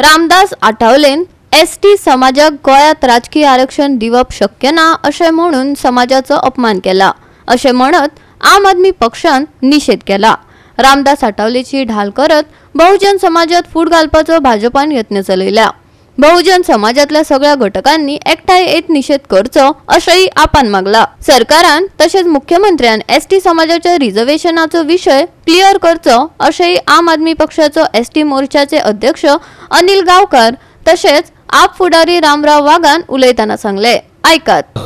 Ramdas आठवलेन ST समाजाक गोंयांत राजकीय आरक्षण दिवप शक्य ना अशें म्हणून समाजाचो अपमान केला अशें म्हणत आम आदमी पक्षान निषेध केला। रामदास आठवलेची ढाल करत बहुजन समाजात फूट घालपाचो भाजपान यत्न चलयला। बहुजन समाजातल्या सगळ्या घटकांनी एकठांय येत निषेध करचो अशेंय आपान मागला। सरकारान तशेंच मुख्यमंत्र्यान एसटी समाजाच्या रिझर्वेशनाचो विशय क्लियर करचो अशेंय आम आदमी पक्षाचो एसटी मोर्चाचे अध्यक्ष अनिल गांवकार तशेंच आप फुडारी रामराव वाघान उलयतना सांगले। आयकात।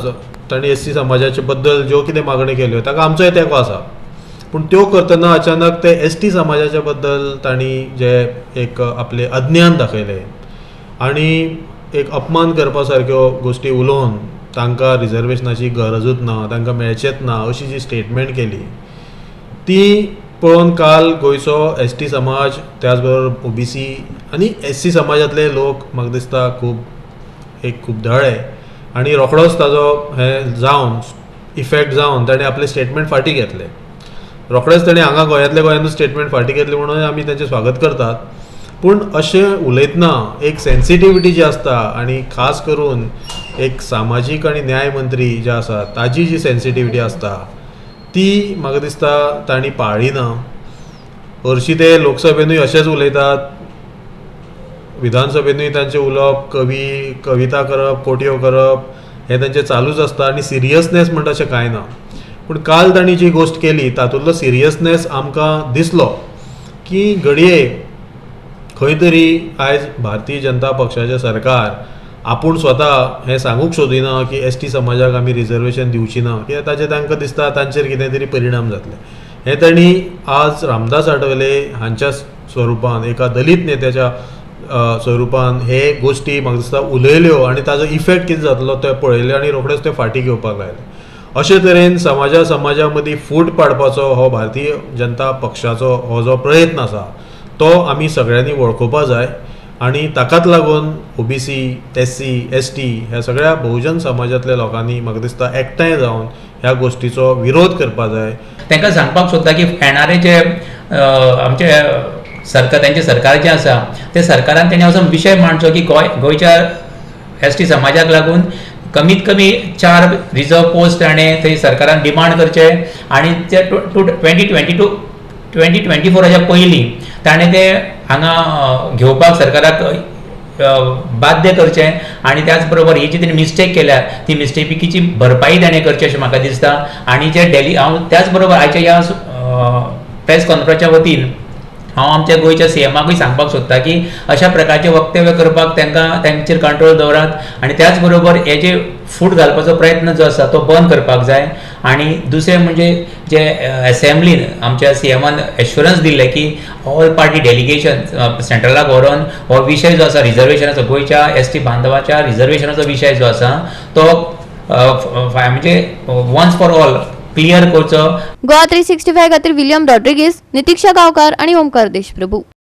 तांणी एसटी समाजाचे बद्दल ज्यो कितें मागणी केल्यो ताका आमचोय तेंको आसा, पूण त्यो करतना अचानक ते एसटी समाजाच्या बद्दल तांणी जे एक आपलें अज्ञान दाखयलें आनी एक अपमान करपा सारक्यो गोश्टी उलोवन तांकां रिजर्वेशनाची गरजूच ना, तांकां मेळचेंच ना अशी जी स्टेटमेंट केली ती पळोवन काल गोंयचो एस टी समाज त्याच बरोबर ओबीसी आनी एस सी समाजांतले लोक म्हाका दिसता खूब एक खूब दळे आनी रोखडोच ताजो हें जावन इफेक्ट जावन ताणें आपलें स्टेटमेंट फाटीं घेतलें। रोखडेंच ताणें हांगा गोंयांतल्या गोंयांतूच स्टेटमेंट फाटीं घेतलें म्हणून आमी तांचें स्वागत करतात, पूण अशें उलयतना एक सेन्सिटिविटी जी आसता आनी खास करून एक सामाजीक आनी न्याय मंत्री जे आसा ताजी जी सेन्सिटिविटी आसता ती म्हाका दिसता तांणी पाळ्ळी ना। हरशीं ते लोकसभेनूय अशेंच उलयतात, विधानसभेनूय तांचें उलोवप, कविता करप, कोटयो करप हें तांचें चालूच आसता आनी सिरियसनेस म्हणटा अशें कांय ना। पूण काल तांणी जी गोश्ट केली तातूंतलो सिरियसनेस आमकां दिसलो की घडये खंय तरी आयज भारतीय जनता पक्षाचें सरकार आपूण स्वता हें सांगूंक सोदिना की एस टी समाजाक आमी रिजर्वेशन दिवची ना, कित्याक ताचें तांकां दिसता तांचेर कितें तरी परिणाम जातले। हें तांणी आज रामदास आठवले हांच्या स्वरुपान एका दलीत नेत्याच्या स्वरुपान हे गोश्टी म्हाका दिसता उलयल्यो आनी ताजो इफेक्ट कितें जातलो तें पळयलें आनी रोखडेच ते फाटीं घेवपाक लायले। अशे तरेन समाजा मदीं फूट पाडपाचो हो भारतीय जनता पक्षाचो हो जो प्रयत्न आसा तो आमी सगळ्यांनी वळखुपा जाय आनी ताकाच लागून ओबीसी, एससी, एसटी ह्या सगळ्या बहुजन समाजांतल्या लोकांनी म्हाका दिसता एकठांय जावन ह्या गोश्टीचो विरोध करपा जाय। तांकां सांगपाक सोदता की येणारे जे आमचे सरकार तांचे सरकार जें आसा ते सरकारान तेणी असो विशय मांडचो की गोंयच्या एस टी समाजाक लागून कमीत कमी 4 रिजर्व पोस्ट ताणें थंय सरकारान डिमांड करचे आनी ते 2022 2024 पयलीं ताणें ते हांगा घेवपाक सरकाराक बाध्य करचें आनी त्याच बरोबर ही जी तेणी मिस्टेक केल्या ती मिस्टेकीची भरपाई ताणें करची अशें म्हाका दिसता। आनी जे डेली हांव त्याच बरोबर आयच्या ह्या प्रेस कॉन्फरन्साच्या वतीन हांव आमच्या गोंयच्या सीएमाकूय सांगपाक सोदता की अशा प्रकारचे वक्तव्य करपाक तांकां तांचेर कंट्रोल दवरात आनी त्याच बरोबर हे जे फूट घालपाचो प्रयत्न जो आसा तो बंद करपाक जाय। आनी दुसरें म्हणजे जे एसेंब्लीन आमच्या सीएमान एश्युरन्स दिल्लें की ऑल पार्टी डेलिगेशन सेंट्रलाक व्हरोन हो विशय जो आसा रिजर्वेशनाचो गोंयच्या एस टी बांधवाच्या रिजर्वेशनाचो विशय जो आसा तो म्हणजे वन्स फॉर ऑल क्लियर करचो। गोवा 365 खातीर विलियम रॉड्रिगीस, नितिक्षा गांवकार आणि ओमकार देशप्रभू।